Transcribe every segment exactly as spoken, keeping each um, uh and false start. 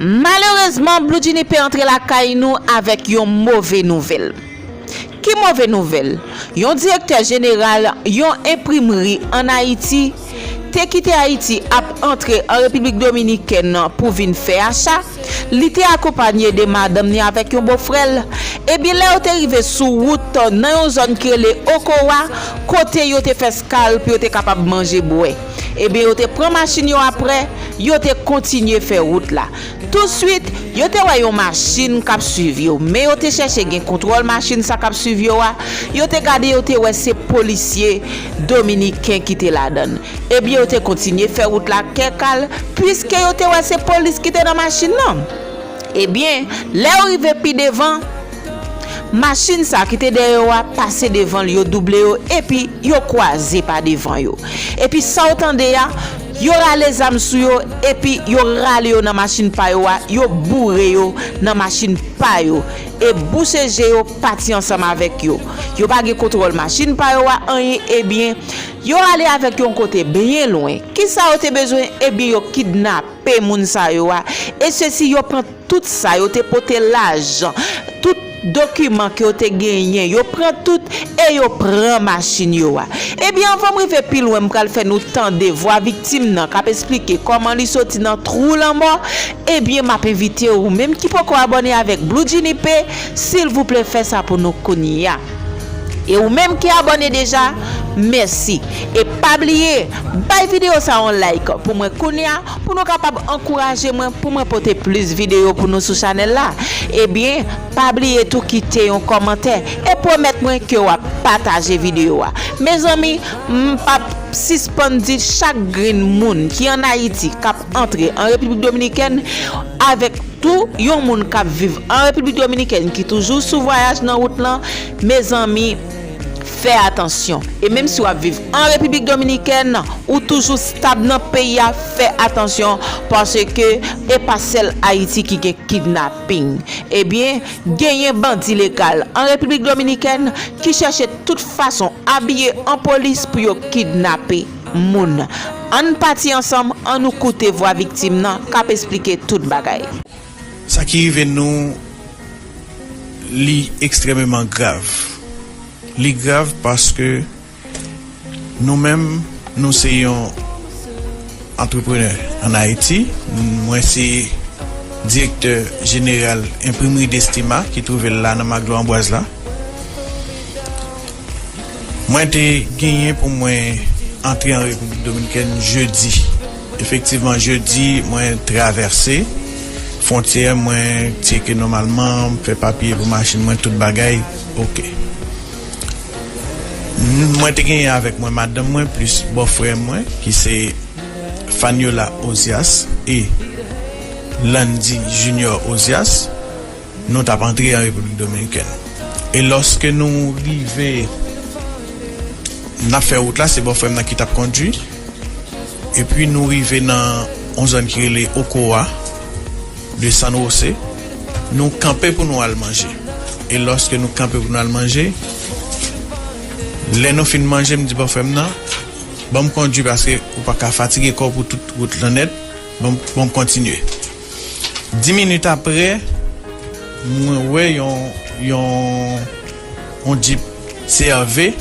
Malerezman, Blue Juniper antre lakay nou avèk yon move nouvèl. Ki move nouvèl? Yon direktè jeneral yon enprimri ann Ayiti te kite Ayiti ap antre an Repiblik Dominikèn pou vin fè acha. Li te akonpanye de madanm ni avèk yon bofrè l. Ebyen, lè yo te rive sou wout nan yon zòn ki rele Okowa, kote yo te fè skal pou yo te kapab manje bwè. Ebyen, yo te pran machin yo apre, yo te kontinye fè wout la. Touswit, yo te wè yon machin k ap swiv yo, men yo te chèche gen kontwòl machin sa k ap swiv yo a. Yo te gade, yo te wè se polisye dominiken ki te ladan l. Ebyen, yo te kontinye fè wout la kè kal, piske yo te wè se polis ki te nan machin nan. Ebyen, lè yo rive pi devan, machin sa ki te dèyè yo a pase devan l, yo double yo, epi yo kwaze pa devan yo. Epi sa w tande a, yo rale zam sou yo, epi yo rale yo nan machin pa yo a, yo boure yo nan machin pa yo, e bouche je yo pati ansanm avèk yo. Yo pa gen kontwòl machin pa yo a, anyen, ebyen, yo ale avèk yo yon kote byen lwen. Kisa yo te bezwen? Ebyen, yo kidnape moun sa yo a, e sesi yo pran tout sa, yo te pote lajan, tout dokiman ke yo te genyen, yo pran tout e yo pran machin yo a. Ebyen, anvan m rive pi lwen, m pral fè nou tande vwa viktim nan k ap esplike kòman li soti nan twou lanmò. Ebyen, m ap envite ou menm ki poko abòne avèk Blue Juniper, silvouplè fè sa pou nou kounye a. E ou menm ki abòne deja, mèsi. E pa bliye, bay videyo sa yon like pou mwen kounye a, pou nou kapab ankouraje mwen pou mwen pote plis videyo pou nou sou chanèl la. Ebyen, pa bliye tou kite yon kòmantè e pwomèt mwen ke w ap pataje videyo a. Mezanmi, m p ap sispann di chak grenn moun ki ann Ayiti k ap antre an Repiblik Dominikèn avèk tou yon moun k ap viv an Repiblik Dominikèn ki toujou sou vwayaj nan wout lan, mezanmi, fè atansyon. E menm si w ap viv an Repiblik Dominikèn, ou toujou stab nan peyi a, fè atansyon, paske e pa sèl Ayiti ki gen kidnaping. Ebyen, genyen bandi legal an Repiblik Dominikèn ki chèche tout fason abiye an polis pou yo kidnape moun. Ann pati ansanm, ann nou koute vwa viktim nan k ap esplike tout bagay. Sa ki rive nou, li ekstrèmeman grav. Li grav paske nou menm, nou se yon antreprenè ann Ayiti. Mwen se direktè jeneral enprimri Destima ki twouve l la nan Maglo Anbwaz la. Mwen te genyen pou mwen antre an Repiblik Dominikèn jedi. Efektivman, jedi, mwen travèse fwontyè, mwen tcheke nòmalman, fè papye pou machin mwen, tout bagay oke. N-, mwen te genyen avèk mwen madanm mwen, plis bòfrè mwen, ki se Faniola Ozias e Landy Junior Ozias. Nou t ap antre an Repiblik Dominikèn. E lòske nou rive, n ap fè wout la, se bòfrè m nan ki t ap kondui. Epi nou rive nan yon zòn ki rele Okowa de San Jose. Nou kanpe pou nou al manje. E lòske nou kanpe pou nou al manje, lè nou fin manje, m di bòfrè m nan, ban m kondui paske ou pa ka fatige kò w pou tout wout lan nèt. Ban m, ban m kontinye. Dis minit apre, mwen wè yon, yon, yon Jeep C R V,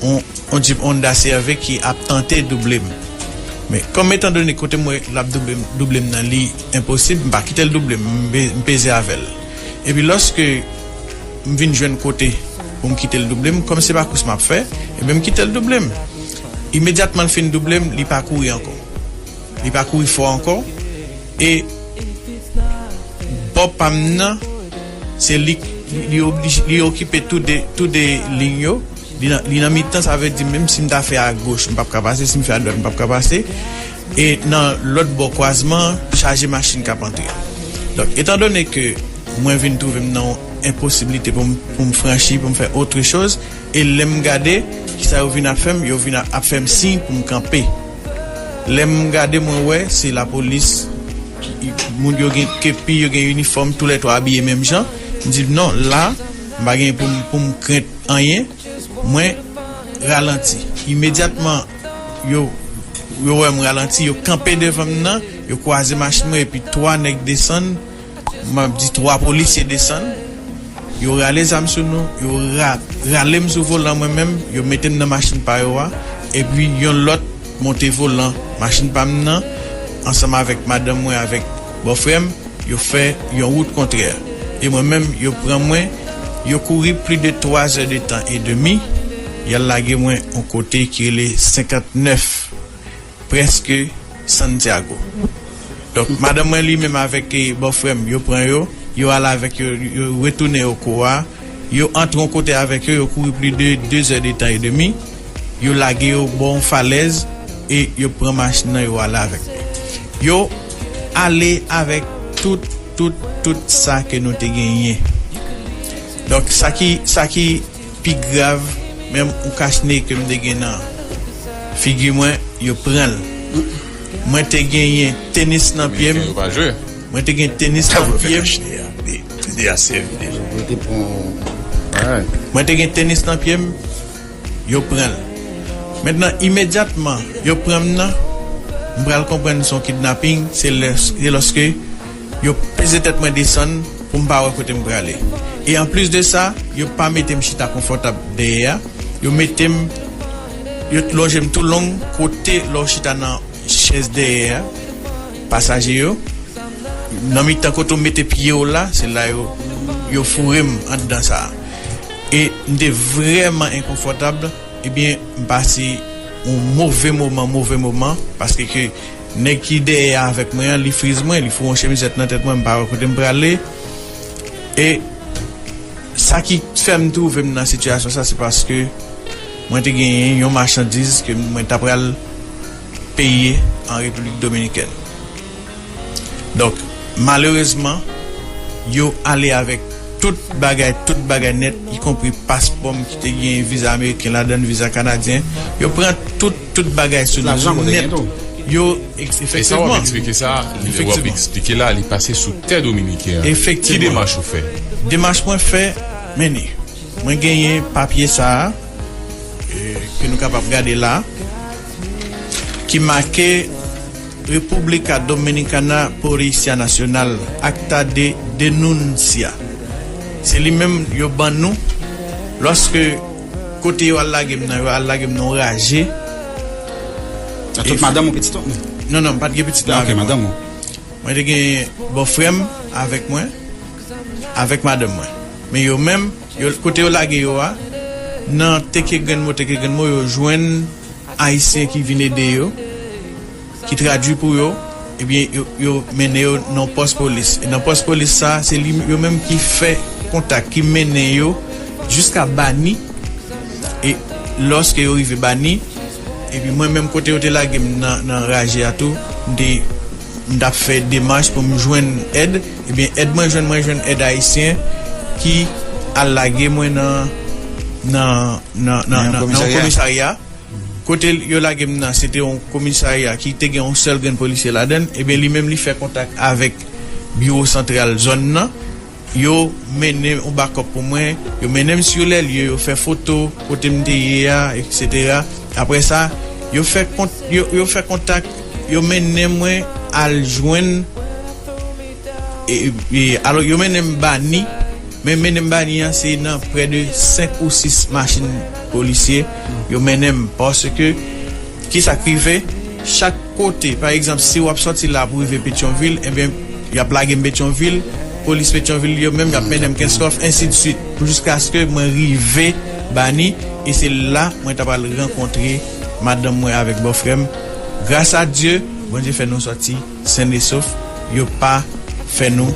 yon, yon Jeep Honda C R V ki ap tante double m. Men, kòm etandone kote mwen l ap double m, double m nan, li enposib, m pa kite l double m, m pe-, m peze avè l. Epi lòske m vin jwenn kote pou m kite l double m, kòm se pa kous m ap fè, ebyen m kite l double m. Imedyatman l fin double m, li pa kouri ankò. Li pa kouri fò ankò. E bò pa m nan, se li, li, li oblije, li okipe tou de, tou de liy yo. Li nan, li nan mitan, sa vle di menm si m ta fè agoch, m p ap ka pase, si m fè adwat, m p ap ka pase. E nan lòt bò kwazman, chaje machin k ap antre. Donk, etandone ke mwen vin twouve m nan yon enposiblite pou m, pou m franchi, pou m fè otre choz, e lè m gade, kisa yo vin ap fè m, yo vin ap, ap fè m siy pou m kanpe. Lè m gade, mwen wè se lapolis, ki, moun yo gen kepi, yo gen inifòm, toulètwa abiye menm jan. M di, "Non, la, m pa gen pou m, pou m krent anyen." Mwen ralanti. Imedyatman, yo, Yo wè m ralanti, yo kanpe devan m nan, yo kwaze machin mwen, epi twa nèg desann, m ap di twa polisye desann, yo rale zam sou nou, yo ra-, rale m sou volan mwen menm, yo mete m nan machin pa yo a, epi yon lòt monte volan machin pa m nan, ansanm avèk madanm mwen, avèk bòfrè m, yo fè yon wout kontrè. E mwen menm, yo pran mwen, yo kouri plis de twa zè de tan e demi, y al lage mwen yon kote ki rele senkantnèf, prèske Santiago. Donk, madanm mwen li menm avèk, eh, bòfrè m, yo pran yo, yo al avèk yo, yo retounen Oko a, yo antre yon kote avèk yo, yo kouri plis de de zè de tan e demi, yo lage yo bò yon falèz e yo pran machin nan, yo ale avèk yo. Yo ale avèk tout, tout, tout sa ke nou te genyen. Donk, sa ki, sa ki pi grav, menm yon kach ne ke m te gen nan figi mwen, yo pran l. Mwen te genyen tenis nan pye m. Dominiken yo pa jwe. Mwen te gen tenis nan pye m. Kach ne a, li, li a sèvi deja. Yo te pran. Mwen te gen tenis nan pye m, yo pran l. Mentnan, imedyatman yo pran m nan, m pral konprann se yon kidnaping, se lè, se lòske yo peze tèt mwen desann pou m pa wè kote m prale. E anplis de sa, yo pa mete m chita konfòtab dèyè a. Yo mete m, yo lonje m tou long kote lè w chita nan chèz dèyè a, pasaje yo. Nan mitan kote w mete pye w la, se la yo, yo foure m anndan sa a. E m te vrèman enkonfòtab. Ebyen, m pase yon move moman, move moman, paske ke nèg ki dèyè avèk mwen an, li friz mwen, li foure yon chemizèt nan tèt mwen, m pa wè kote m prale. E sa ki fè m twouve m nan sitiyasyon sa, se paske mwen te genyen yon machandiz ke mwen ta pral peye an Repiblik Dominikèn. Donk, malerezman, yo ale avèk tout bagay, tout bagay nèt, ikonpri paspò m ki te gen viza ameriken ladan l, viza kanadyen. Yo pran tout, tout bagay sou nou nèt. Yo, e sa w ap eksplike sa, lè w ap eksplike la, li pase sou tè dominiken an. Ki demach ou fè? Demach mwen fè, mennen. Mwen genyen papye sa a, e, ke nou kapab gade la, ki make República Dominicana Policía Nacional, Acta de Denuncia. Se li menm yo ban nou lòske kote yo al lage m nan, yo al lage m nan yon raje. A tout madanm ou pitit ou? Non, non, m pa t gen pitit la avèk mwen. Mwen te gen bòfrè m avèk mwen, avèk madanm mwen. Men yo menm, yo, kote yo lage yo a, nan teke grenn mo, teke grenn mo, yo jwenn Ayisyen ki vin ede yo, ki tradui pou yo, ebyen, yo, yo mennen yo nan pòs polis. E nan pòs polis sa, se li, yo menm ki fè kontak, ki mennen yo jiska Bani. E lòske yo rive Bani, epi mwen menm kote yo te lage m nan, nan raje a tou, m te, m t ap fè demach pou m jwenn èd. Ebyen, èd mwen jwenn, mwen jwenn èd ayisyen ki al lage mwen nan, nan, nan, nan, nan, nan yon komisarya. Kote yo lage m nan, se te yon komisarya ki te gen yon sèl grenn polisye ladan l. Ebyen, li menm, li fè kontak avèk biwo santral zòn nan. Yo mennen yon bakòp pou mwen, yo mennen m sur les lieux, yo fè foto kote m te ye a, etsetera. Apre sa, yo fè kont-, yo, yo fè kontak, yo mennen mwen al jwenn, e, e, alò, yo mennen m Bani, men mennen m Bani an, se nan prè de senk ou sis machin polisye, yo mennen m, paske, kisa k rive, chak kote, pa egzanp, si w ap sòti la pou rive Petyonvil, ebyen, y ap lage m Petyonvil, polis Petyonvil yo menm, y ap mennen m Kenskòf, ensidswit, jiskaske mwen rive Bani, e se la mwen ta pral rankontre madanm mwen avèk bòfrè m. Gras a Dye, Bondye fè nou sòti sennesof, yo pa fè nou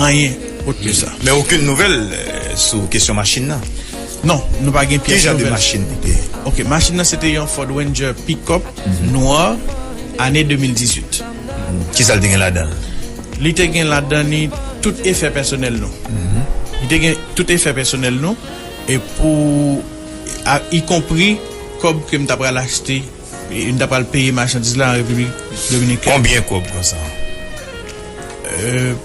anyen kot ke sa. Men okenn nouvèl, eh, sou kesyon machin nan? Non, nou pa gen pyès nouvèl. Ki jan de machin li te ye? Ok, machin nan se te yon Ford Ranger pick-up nwa, ane de mil dizuit. Kisa l te gen ladan l? Li te gen ladan li tout efè pèsonèl nou. Li te gen tout efè pèsonèl nou. E pou, a, ikonpri kòb ke m ta pral achte, e m ta pral peye machandiz la an Repiblik Dominikèn. Konbyen kòb konsa? Euh,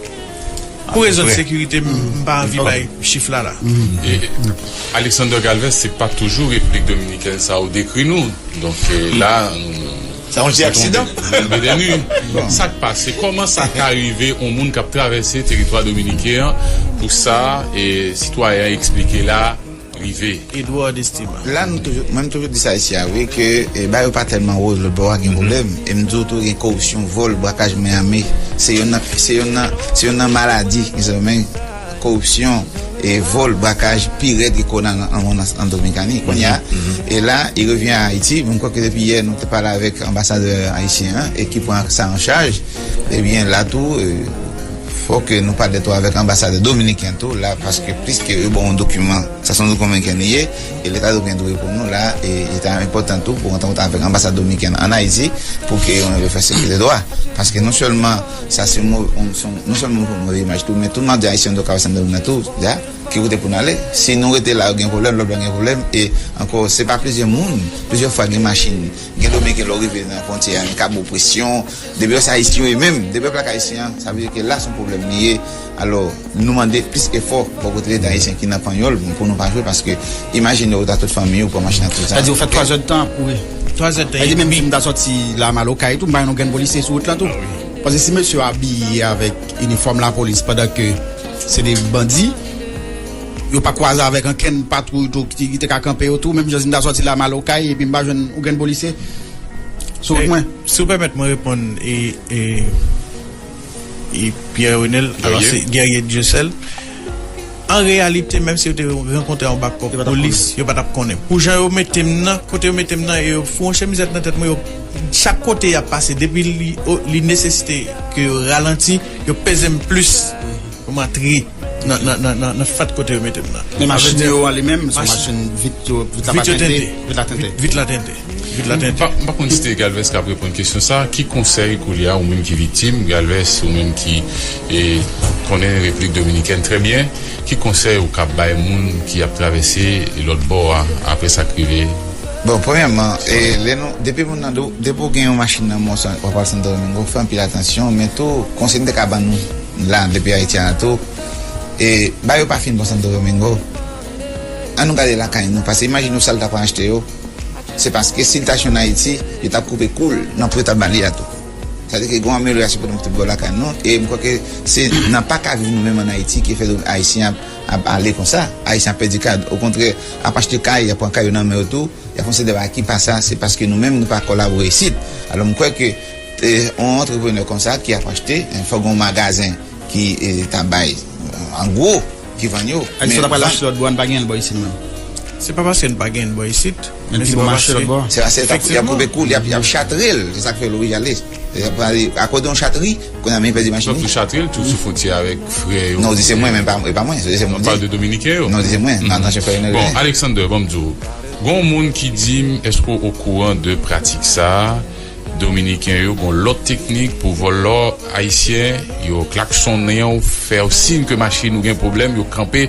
pou rezon de sekirite, m, m pa anvi bay chif la, la. E, Alexander Galvez, se pa toujou Repiblik Dominikèn sa ou dekri nou. Donk, eh, la, nou, Sa yon ti aksidan. Sa k pase? Kòman sa ka rive yon moun k ap travèse teritwa dominiken an pou sa, e, sitwayen an eksplike la, rive? Edward Estima. La, nou toujou, mwen, m toujou di sa isi a, wi, ke, e, bagay yo pa tèlman woz lòt bò a, gen pwoblèm. E m di w tou, gen koripsyon, vòl, brakaj men ame. Se yonn nan, se yonn nan, se yonn nan maladi, mezanmi. Koripsyon, e, vòl, brakaj pi rèd ke kowona nan, nan, nan, nan Dominikani. Kounye a, e la, il revient à Haïti. Mwen kwè ke depi yè, nou te pale avèk anbasadè ayisyen an, e ki pran sa an chaj. Ebyen, la tou, e, fòk nou pale tou avèk anbasadè dominiken tou, la, paske pliske yo ba w yon dokiman, sa se yon dokiman dominiken li ye, e Leta dominiken dwe pou nou, la, e, e ta enpòtan tou pou antre an kontak avèk anbasad dominiken an Ayiti, pou ke yo fè sekirite dwa. Paske non sèlman, sa se mo-, on, se on, non sèlman yon move imaj tou, men tout mande ayisyen dwe ka wè sa nan dominiken tou, ya, ki kote pou n ale. Si nou rete la, gen pwoblèm, lòt bò gen pwoblèm, e ankò, se pa plizyè moun, plizyè fwa gen machin, gen dominiken lè w rive nan fwontyè a, gen kab opresyon, depi yo se ayisyen yo menm, depi yo pa ayisyen an, sa vle di ke la se yon pwoblèm li ye. Alò, nou mande plis efò bò kote Leta ayisyen ki nan panyòl, bon, pou nou pa jwe, paske imajine w ta tout fanmi w pran machin nan tout sa. Sa di ou fè twa zè tan ap kouri. Twa zè tan. Sa di menm si m ta sòti la m al Okay tou, m pa jwenn yon grenn polisye sou wout la tou. Paske si mesye yo abiye avèk inifòm lapolis pandan ke se de bandi, yo pa kwaze avèk ankenn patwouy tou ki, ki te ka kanpe yo tou, menm jan si m ta sòti la m al Okay epi m pa jwenn yon grenn polisye sou wout mwen. Si w pèmèt mwen reponn, e, e, e Pierre Renel, alò se Guerrier Dieuseul. An reyalite, menm si yo te rankontre yon bakòp polis, yo pa t ap konnen. Pou jan yo mete m nan, kote yo mete m nan, e yo foun yon chemizèt nan tèt mwen, yo, chak kote y ap pase, depi li, o, li nesesite ke yo ralanti, yo peze m plis pou m antre nan, nan, nan, nan, nan fat kote yo mete m nan. Men machin yo an li menm, se yon machin vit yo, vit la pa tente. Vit yo tente. Vit la tente. Vit la tente. M pa, m pa konn si se Galvez k ap reponn kesyon sa. Ki konsèy koulye a, ou menm ki viktim, Galvez, ou menm ki, e, konnen Repiblik Dominikèn trè byen, ki konsèy ou ka bay moun ki ap travèse lòt bò a apre sa k rive? Bon, premyèman, e, lè nou, depi moun nan do, depi w gen yon machin nan men w, w ap al Santo Domingo, fè anpil atansyon, men tou, konsèy m te ka ban nou la, depi Ayiti a tou, e, bagay yo pa fin bon Santo Domingo. An nou gade lakay nou, paske imajine w sa l ta pran achte yo. Se paske si l ta jwenn Ayiti, yo t ap koupe kou l nan pri yo t ap ba li a tou. Sa vle di ke gen yon amelyorasyon pou nou mete bò lakay nou. E m kwè ke se nan pa ka viv nou menm ann Ayiti ki fè ayisyen ap, ap ale konsa. Ayisyen ap pèdi kad. Okontrè, ap achte kay, y ap pran kay yo nan men yo tou. Y ap fè yon seri de bagay ki pa sa. Se paske nou menm, nou pa kolabore isit. Alò, m kwè ke, e, yon antreprenè konsa ki ap achte, e, fòk gen yon magazen ki, e, ta bay, e, an gwo, ki vann yo. Èske sa ta pral achte lòt bò, n pa genyen l bò isit nou menm? Se pa paske n pa genyen l bò isit, men se paske. Se paske y ap, y ap koupe kou l, y ap, y ap chatre l, se sa k fè l oblije ale. Y ap ale akote yon chatri, kounye a men pèdi machin li. Tou chatre l, tou sou fwontyè avèk frè yo. Non, di se mwen, men pa, e pa mwen, se, se mwen. Non, di se mwen, nan, nan chèf. Bon, Alexander, ban m di w, gon moun ki di m, èske w okouran de pratik sa a? Dominiken yo gon lòt teknik pou vòlò ayisyen, yo klaksonnen w, fè w siy ke machin ou gen pwoblèm, yo kanpe,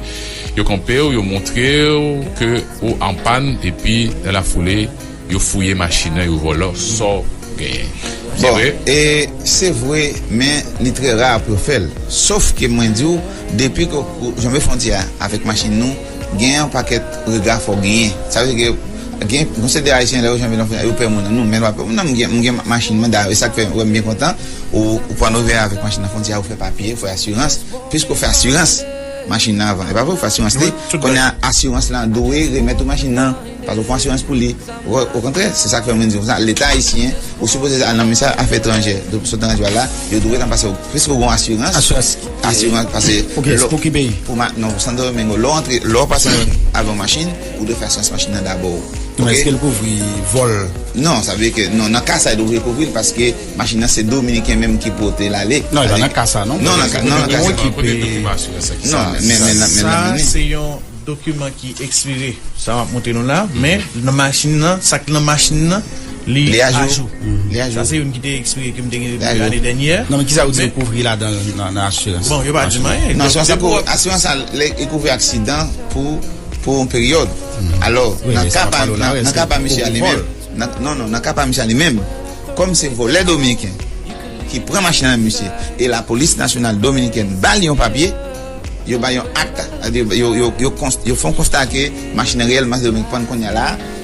yo kanpe w, yo montre w ke ou an pàn, epi nan lafoule, yo fouye machin nan, yo vòlò sa w genyen. Se vre? Bon, e, se vre, men li trè ra pou yo fè l. Sof ke mwen di w, depi ke w janbe fwontyè a avèk machin nou, gen yon pakèt rega fò w genyen. Sa vle di ke gen, gon seri de ayisyen lè yo janbe nan fwontyè a, yo pè moun nan. Non, men yo pa pè moun nan, m gen, m gen machin mwen, dayè, e sa k fè, wè, m byen kontan. Ou, ou pran ouvè avèk machin nan fwontyè a, ou fè papye, ou fè asirans. Piske ou fè asirans machin nan avan. E pa vre, ou fè asirans li. Kounye a, asirans lan dwe remèt ou machin nan. Paske ou fè asirans pou li. Okontrè, se sa k fè mwen di konsa, Leta ayisyen, ou sipoze al nan minisè afè etranjè, sou etranjè la, yo dwe nan pase, piske ou gon asirans. Asirans. Asirans, pase. Pou ki, pou ki peyi? Pou ma-, non, pou Santo Domingo. Lè w antre, lè w pase avè yon machin, ou dwe fè asirans machin nan dabò. Men èske l kouvri vòl? Non, sa vle di ke, non, nan ka sa, yo dwe kouvri l, paske machin nan se Dominiken menm ki pote l ale. Non, e pa nan ka sa, non. Non, nan ka, non, nan ka sa. Non, men, men, men, men, men, men. Dokiman ki ekspire, sa m ap montre nou la, men nan machin nan, sa k nan machin nan, li ajou. Li ajou. Sa se youn ki te ekspire ke m te gen depi lane dènyè. Non, men kisa ou di yo kouvri ladan nan, nan asirans? Bon, yo pa di m anyen. Non, asirans sa pou, asirans sa, li kouvri aksidan pou, pou yon peryòd. Alò, nan ka pa, nan, nan ka pa misye a li menm, nan, non, non, nan ka pa misye a li menm, kòm se vòlè dominiken ki pran machin nan men misye, e lapolis nasyonal dominikèn ba li yon papye, yo ba yon akta, yo, yo, yo, yo, kons-, yo fè yon konsta ke machin nan reyèlman se Dominik pran kounye a la,